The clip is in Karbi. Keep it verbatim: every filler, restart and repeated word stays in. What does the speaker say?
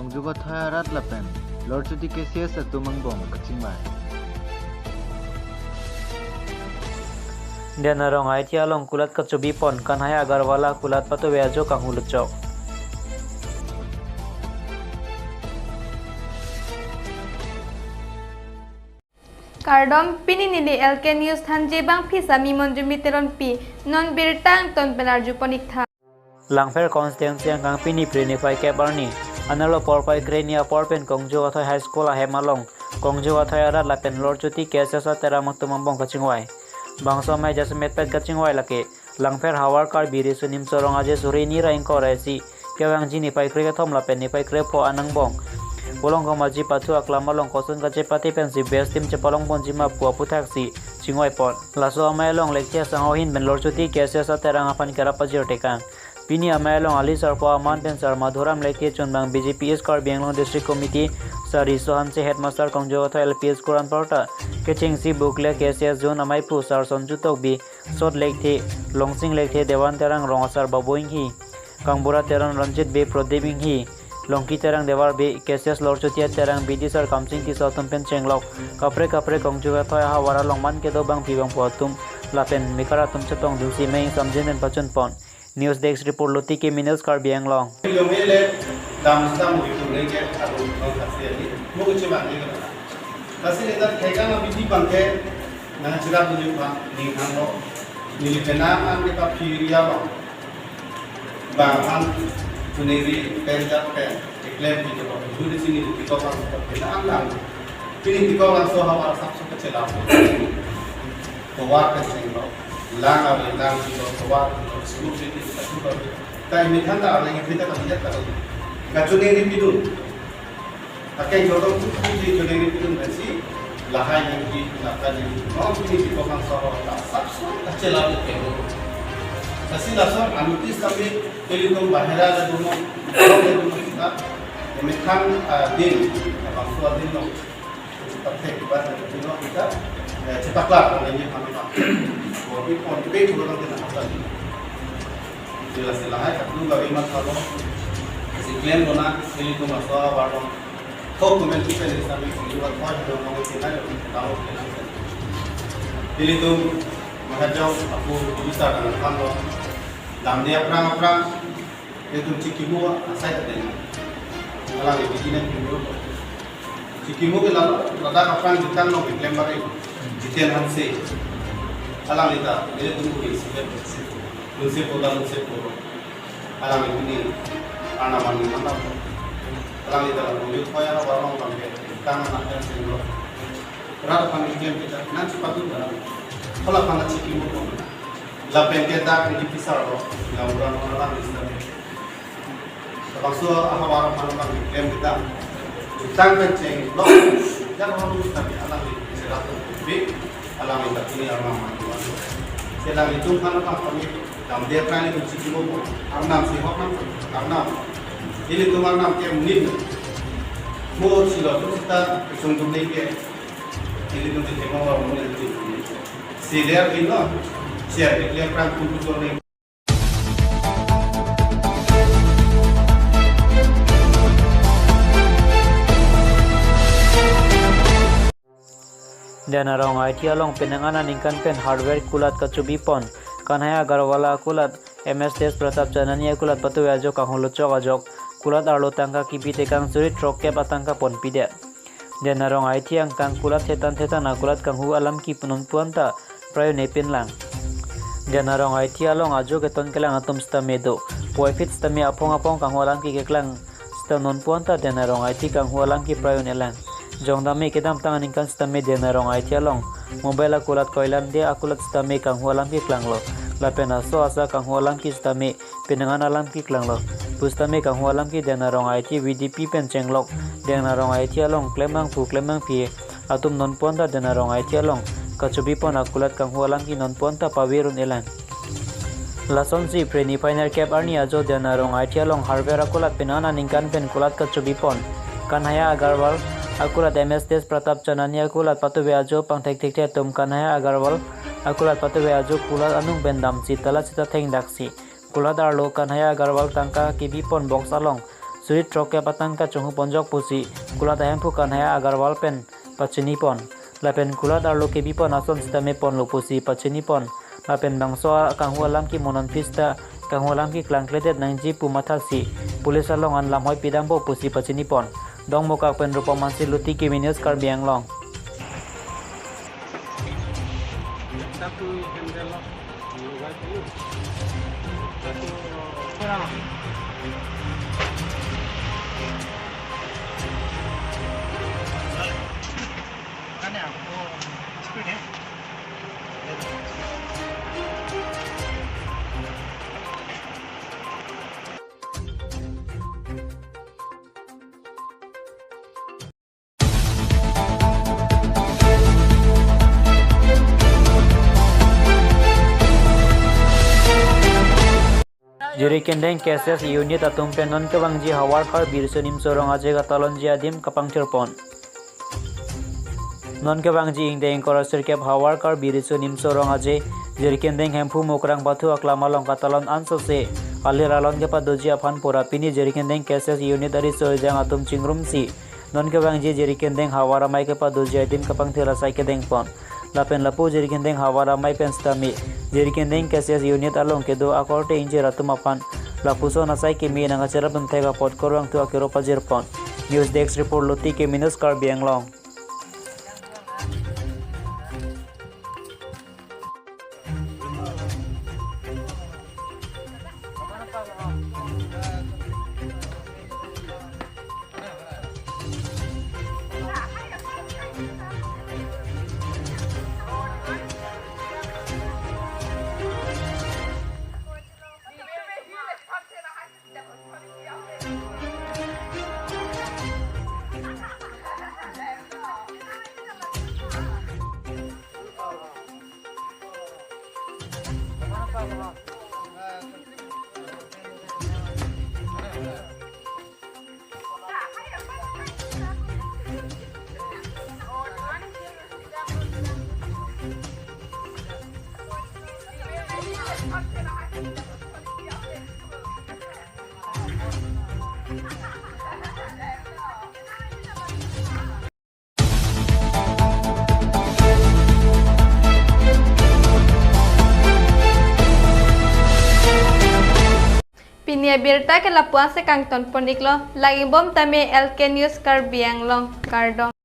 Kongjugathoi arat lapen Lorchuti K C S atum angbong kachingvai. Denarong Aithe along kulat kachobi pon, Kanhaiya Agarwal akulat patuve ajo kanghu luchok. Kardom, pini neli L K News thanji abangphi sami Monjumi Teronpi, non birta angton pen arjupon ik tha. Langpher constituency angkang pini Phre niphai kep arni anerlo porphai krehini apor pen Kongjugathoi High School ahem along Kongjugathoi arat lapen Lorchuti K S S aterang atum angbong kachingvai. Bangso amei jasemet pen kachingvai lake Langpher havar Karbi Riso Nimso Rong Aje suri ni ra ingkoi ra isi kevangji niphai krekethom lapen niphai krepho an angbong. Pulongkromaji pathu aklam along koson kachepate pensi best team chepalongponji ma pu aphuthaksi chingvai pon. Laso amei along lekthe asangho ahin pen Lorchuti K S S aterang aphan kerap pajir tekang. Pini amei along ali sarpo aman pen Sar Madhuram Lekthe chunbang B J P East Karbi Anglong District Committee, Sar Riso Hanse, Headmaster Kongjugathoi L P School anparta kechengsi bukle K S S Zone ameipu Sar Sonju Tokbi, Sot Lekthe, Longsing Lekthe, Dewan Terang, Rong Asar Babu Inghi, Kangbura Teron, Ranjit Bey, Prodip Inghi, Longki Terang, Dewar Bey, K S S Lorchuti aterang, bidisar Kamsing Tisso atum pen chenglok kaprek kaprek Kongjugathoi ahavar along man kedo abangpi abangpo atum lapen mekar atum chetongdunsi mei samjin pen pachun pon. News Desk Report, Lotiki Minutes, Karbi Anglong. Ilong ele dam stam mo itu rengke adu nong kasi ani mo kecil bang ni. Kasi kita thekang abidi bangke nang cerap ni bang ni nang lo. Neli penang ang kita piri ya bang. Bang ang tuniri penjat pen. Eklem di ko. Dulu di sini di ko bang penang lang. Pini di ko bang so hawa sap so kecil apa. Tovar pen chenglo, lang ave lang pilo, tovar pilo, school pilo, school pilo. Ta ini kan ta lang ini ta kan ta kan. Kachuni ini pidun. Akai jodoh tu tu di chuni ini pidun nasi, lahai yang di, lahai yang di. Mau ini di kosong soro, ta sab so kacela tu kelo. Kasi lason anutis kami, pili tum bahera le dumo, le dumo kita. Ini kan, ah, din, abang tua din lo. Pathek kibat na kino kita, eh, cetaklah kalau ini kami pak. Kopi pon pe kulo kan kita makan. Jelas jelas hai katu gawi mat kalau si klem kona ilitum aso abar lo. Kok kumen tu pen sampai kulo kan kau sudah mau kita tahu kita. Ilitum mahajong aku bisa dengan kamu. Dam dia perang perang. Ilitum chikimo asai ta dei. Alang ini kini kimo. Chikimo ke lalu ladak aphrang Jiten along keklem bari. Jiten Hanse. Alang ita, ilitum kuri sih. Lunse poda, lunse poda. Alang ini arnam mani mana. Alang ita lalu yut koya na warung bangke. Tang anak yang sendok. Rat aphan keklem kita, nang cepat tu barang. Kalau aphan chikimo ko. Lapen ke dak ini kisar lo, yang orang orang di sana. Termasuk apa orang orang di klem kita. Utang kenceng lo, dan orang di sana anak di cerah tu lebih, anak di sini orang mana. Sedang itu kan apa kami, dalam dia kan itu chikimo, arnam si hok nam, arnam. Ilitum arnam ke mungkin. Mo silo tu kita, sungguh ni ke, ilitum chikimo orang mungkin. Siler kino, siar kekle prang kumpul kuning. Denarong Aithe along penang an aningkan pen hardware kulat kachobi pon, Kanhaiya Agarwal akulat, M S Tej Pratap Chanani akulat patuve ajo kanghu luchok ajok, kulat arlo tangka kebi tekang suri throkkep atangka ponpidet. Denarong Aithe angkang kulat thetan thetan akulat kanghu alam kepi non puan ta prayone pinlang. Denarong Aithe along ajo keton kelang atum sitame do. Puvoiphit sitame aphong aphong kanghu alam keklang sita non puan ta Denarong Aithe kanghu alam keprayone lang. Jongdame kedamtang aningkan sitame Denarong Aithe along mobile akulat koilan de akulat sitame kanghu alam keklanglo. Lapen aso asa kanghu alam ke sitame penang an alam keklanglo. Pusitame kanghu alam ke Denarong Aithe V D P pen chenglok, Denarong Aithe along klembangphu klembangphi atum non puan ta Denarong Aithe along kachobi pon akulat kanghu alam ke non puan ta pavirun elang. Lasonsi Phre niphai nerkep arni ajo Denarong Aithe along hardware akulat penang an aningkan pen kulat kachobi pon, Kanhaiya Agarwal akulat, M S Tej Pratap Chanani akulat patuve ajo pangthekthekthe atum Kanhaiya Agarwal akulat patuve ajo kulat anung pen damsi tala sita thengdaksi. Kulat arlo Kanhaiya Agarwal tangka kebi pon box along suri throk kep atangka chonghu ponjok pusi kulat ahemphu Kanhaiya Agarwal pen pachini pon. Lapen kulat arlo kebi pon ason sitame ponlo pusi pachini pon. Lapen bangso akanghu alam kimonon pista kanghu alam keklangkledet nangji pu mathasi police along an lamhoi pidampo pusi pachini pon. Dongmukak pen Rupom Hanse, Luti Kimi News, Karbi Anglong. Jirikindeng K S S unit atum pen non kevangji havar Karbi Riso Nimso Rong Aje katalonji adim kapangthir pon. Non kevangji ingdeng ingkoi ra sirkep havar Karbi Riso Nimso Rong Aje, Jirikindeng Hemphu Mukrang Pathu aklam along katalon ansose alir alon kepadoji aphan pura pini Jirikindeng K S S unit ariso ejang atum chingrumsi non kevangji Jirikindeng havar amei kepadoji adim kapangthir asai kedeng pon. Lapen lapu Jirikindeng havar amei pen sitame Jirikindeng K S S unit along kedo akorte ingjir atum aphan lapuson asai keme nangkacherap dunthek apot korwangthu akero pajir pon. News Desk Report, Luti Kimi News, Karbi Anglong. Pini abirta ke lapu-an si kangton pon-iklo, lagi bom tame L K News Karbi Anglong, kardom.